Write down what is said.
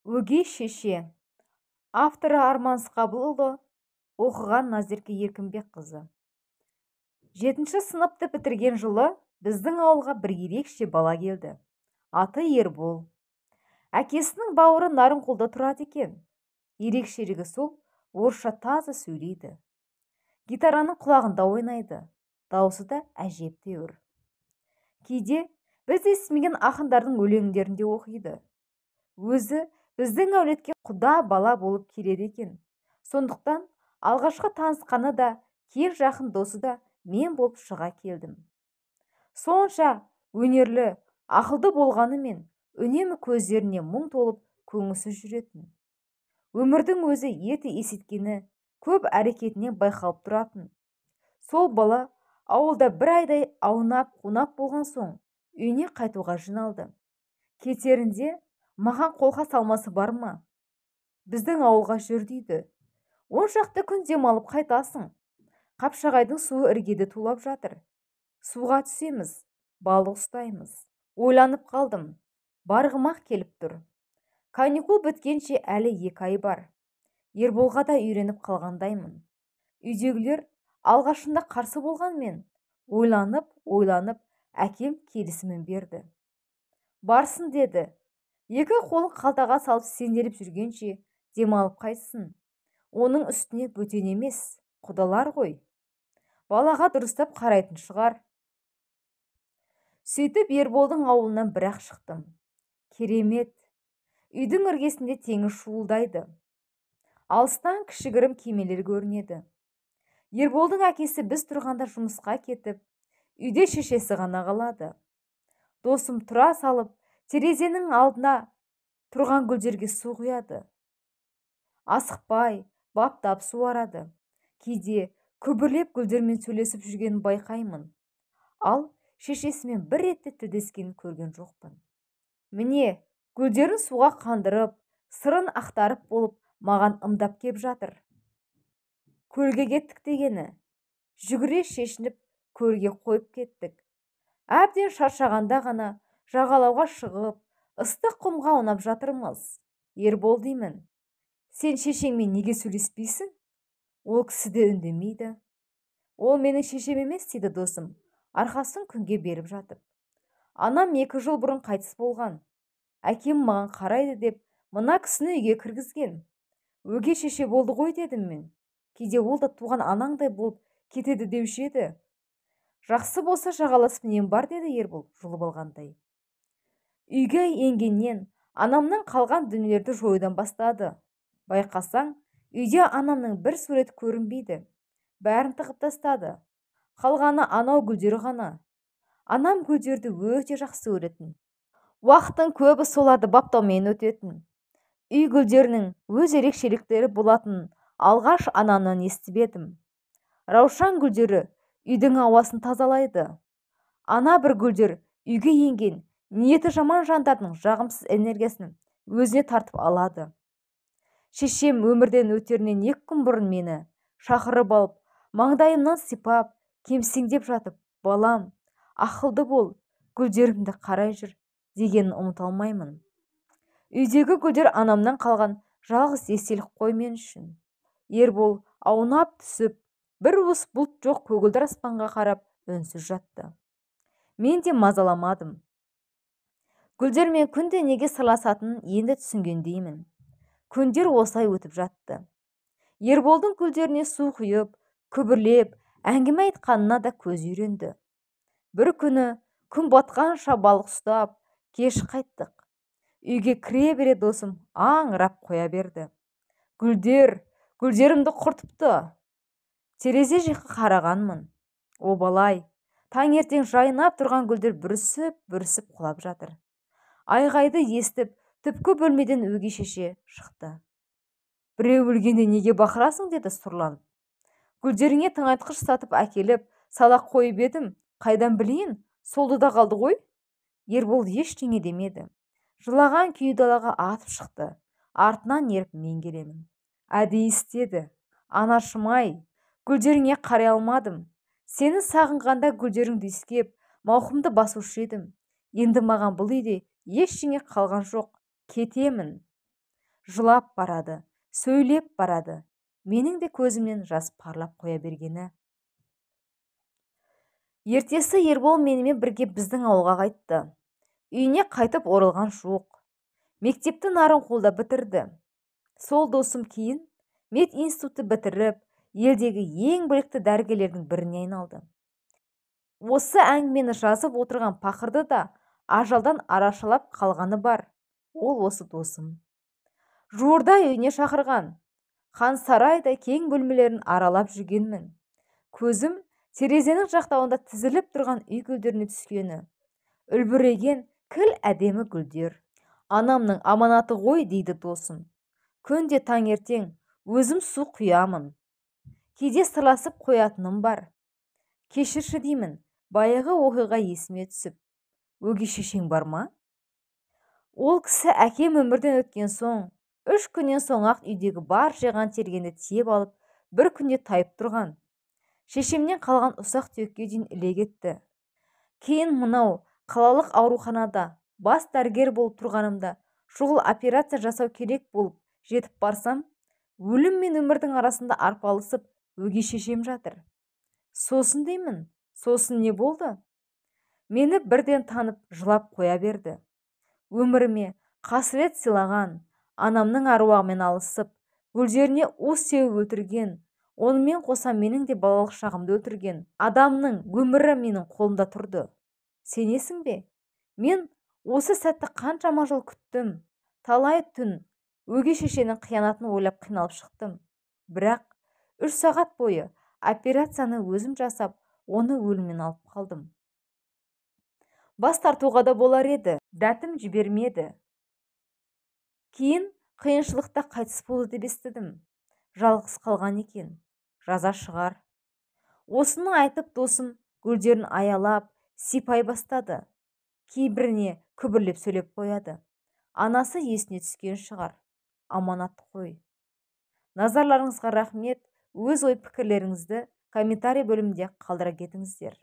Өгей шеше. Авторы Арман Сқабылұлы, оқыған Назерке Еркінбекқызы. 7-ші сыныпты бітірген жылы біздің ауылға бір ерекше бала келді. Аты Ербол. Әкесінің бауыры Нарынқолда тұрады екен. Ерекшелігі сол, орысша таза сөйлейді. Гитараның құлағында ойнайды. Даусы да әжептәуір. Кейде біз естімеген ақындардың өлеңдерін де оқиды. Өзі біздің әулетке құда бала болып келеді екен. Сондықтан алғашқы танысқаны да, кең жақын досы да мен болып шыға келдім. Сонша өнерлі, ақылды болғанымен үнемі көздеріне мұң толып көңілсіз жүретін. Өмірдің өзі ерте есейткені көп әрекетінен байқалып тұратын. Сол бала ауылда бір айдай аунап қунап болған соң үйіне қайтуға жиналды. Кетерінде маған қолқа салмасы бар ма? Біздің ауылға жүр дейді. 10 шақты күн демалып қайтасың. Қапшағайдың суы іргеде тулап жатыр. Суға түсеміз, балық ұстаймыз. Ойланып қалдым. Барғым-ақ келіп тұр. Каникул біткенше әлі 2 ай бар. Ерболға да үйреніп қалғандаймын. Үйдегілер алғашында қарсы болғанмен, ойланып, ойланып, әкем келісімін берді. Барсын деді. 2 қолын қалтаға салып сенделіп жүргенше демалып қайтсын. Оның үстіне бөтен емес, құдалар ғой. Балаға дұрыстап қарайтын шығар. Сөйтіп Ерболдың ауылынан бірақ шықтым. Керемет. Үйдің іргесінде теңіз шуылдайды. Алыстан кішігірім кемелер көрінеді. Ерболдың әкесі біз тұрғанда жұмысқа кетіп, үйде шешесі ғана қалады. Досым тұра салып, терезенің алдына тұрған гүлдерге су құяды. Асықпай, баптап суарады. Кейде күбірлеп гүлдермен сөйлесіп жүргенін байқаймын. Ал шешесімен бір ретте тілдескенін көрген жоқпын. Міне, гүлдерін суға қандырып, сырын ақтарып болып, маған ымдап кеп жатыр. Көлге кеттік дегені. Жүгіре шешініп көлге қойып кеттік. Әбден шаршағанда ғана жағалауға шығып, ыстық құмға аунап жатырмыз. Ербол деймін. Сен шешеңмен неге сөйлеспейсің? Ол кісі де үндемейді. Ол менің шешем емес, дейді досым, арқасын күнге беріп жатып. Анам 2 жыл бұрын қайтыс болған. Әкем маған қарайды деп, мына кісіні үйге кіргізген. Өгей шеше болды ғой дедім мен. Кейде ол да туған анаңдай болып кетеді деуші еді. Жақсы болса жағаласып нем бар, деді Ербол жұлып алғандай. Үйге енгеннен анамнан қалған дүниелерді жоюдан бастады. Байқасаң, үйде анамның бір сурет көрінбейді. Бәрін тығып тастады. Қалғаны анау гүлдері ғана. Анам гүлдерді өте жақсы көретін. Уақыттың көбі соларды баптаумен өтетін. Үй гүлдерінің өз ерекшеліктері болатынын алғаш анамнан естіп едім. Раушан гүлдері үйдің ауасын тазалайды. Ана бір гүлдер үйге енген ниеті жаман жандардың жағымсыз энергиясын өзіне тартып алады. Шешем өмірден өтерінен 2 күн бұрын мені шақырып алып, маңдайымнан сипап, кемсеңдеп жатып, балам, ақылды бол, гүлдерімді қарай жүр дегенін ұмыта алмаймын. Үйдегі гүлдер анамнан қалған жалғыз естелік қой мен үшін. Ербол аунап түсіп, бір уыс бұлт жоқ көгілдір аспанға қарап үнсіз жатты. Мен де мазаламадым. Гүлдермен күнде неге сырласатынын енді түсінгендеймін. Күндер осылай өтіп жатты. Ерболдың гүлдеріне су құйып, күбірлеп, әңгіме айтқанына да көз үйренді. Бір күні күн батқанша балық ұстап, кеш қайттық. Үйге кіре бере досым аңырап қоя берді. Гүлдер, гүлдерімді құртыпты. Терезе жаққа қарағанмын. Обалай, таңертең жайнап тұрған гүлдер бүрісіп-бүрісіп құлап жатыр. Айғайды естіп, түпкі бөлмеден өгей шеше шықты. Біреу өлгенде неге бақырасың, деді сұрланып. Гүлдеріңе тыңайтқыш сатып әкеліп, салақ қойып едім, қайдан білейін, солды да қалды ғой. Ербол ештеңе демеді. Жылаған күйі далаға атып шықты. Артынан еріп мен келемін. Әдейі істеді. Анашым-ай, гүлдеріңе қарай алмадым. Сені сағынғанда гүлдеріңді иіскеп, мауқымды басушы едім. Енді маған бұл үйде ештеңе қалған жоқ. Кетемін. Жылап барады, сөйлеп барады. Менің де көзімнен жас парлап қоя бергені. Ертесі Ербол менімен бірге біздің ауылға қайтты. Үйіне қайтып оралған жоқ. Мектепті Нарынқолда бітірді. Сол досым кейін мединститутты бітіріп, елдегі ең білікті дәрігерлердің біріне айналды. Осы әңгімені жазып отырған пақырды да ажалдан арашалап қалғаны бар. Ол осы досым. Жуырда үйіне шақырған. Хан сарайдай кең бөлмелерін аралап жүргенмін. Көзім терезенің жақтауында тізіліп тұрған үй гүлдеріне түскені. Үлбіреген кіл әдемі гүлдер. Анамның аманаты ғой, дейді досым. Күнде таңертең өзім су құямын. Кейде сырласып қоятыным бар. Кешірші деймін, баяғы оқиға есіме түсіп. Өгей шешең бар ма? Ол кісі әкем өмірден өткен соң, 3 күннен соң-ақ үйдегі бар жиған тергенді тиеп алып, бір күнде тайып тұрған. Шешемнен қалған ұсақ түйекке дейін іле кетті. Кейін мынау қалалық ауруханада бас дәрігер болып тұрғанымда шұғыл операция жасау керек болып жетіп барсам, өлім мен өмірдің арасында арпалысып өгей шешем жатыр. Сосын деймін, сосын не болды? Мені бірден танып жылап қоя берді. Өміріме қасірет сыйлаған, анамның аруағымен алысып, гүлдеріне у сеуіп өлтірген, онымен қоса менің де балалық шағымды өлтірген адамның өмірі менің қолымда тұрды. Сенесің бе? Мен осы сәтті қаншама жыл күттім. Талай түн өгей шешенің қиянатын ойлап қиналып шықтым. Бірақ 3 сағат бойы операцияны өзім жасап, оны өлімнен алып қалдым. Бас тартуға да болар еді, дәтім жібермеді. Кейін қиыншылықта қайтыс болды деп естідім. Жалғыз қалған екен, жаза шығар. Осыны айтып досым гүлдерін аялап, сипай бастады. Кейбіріне күбірлеп сөйлеп қояды. Анасы есіне түскен шығар. Аманат қой. Назарларыңызға рахмет. Өз ой пікірлеріңізді комментарий бөлімінде қалдыра кетіңіздер.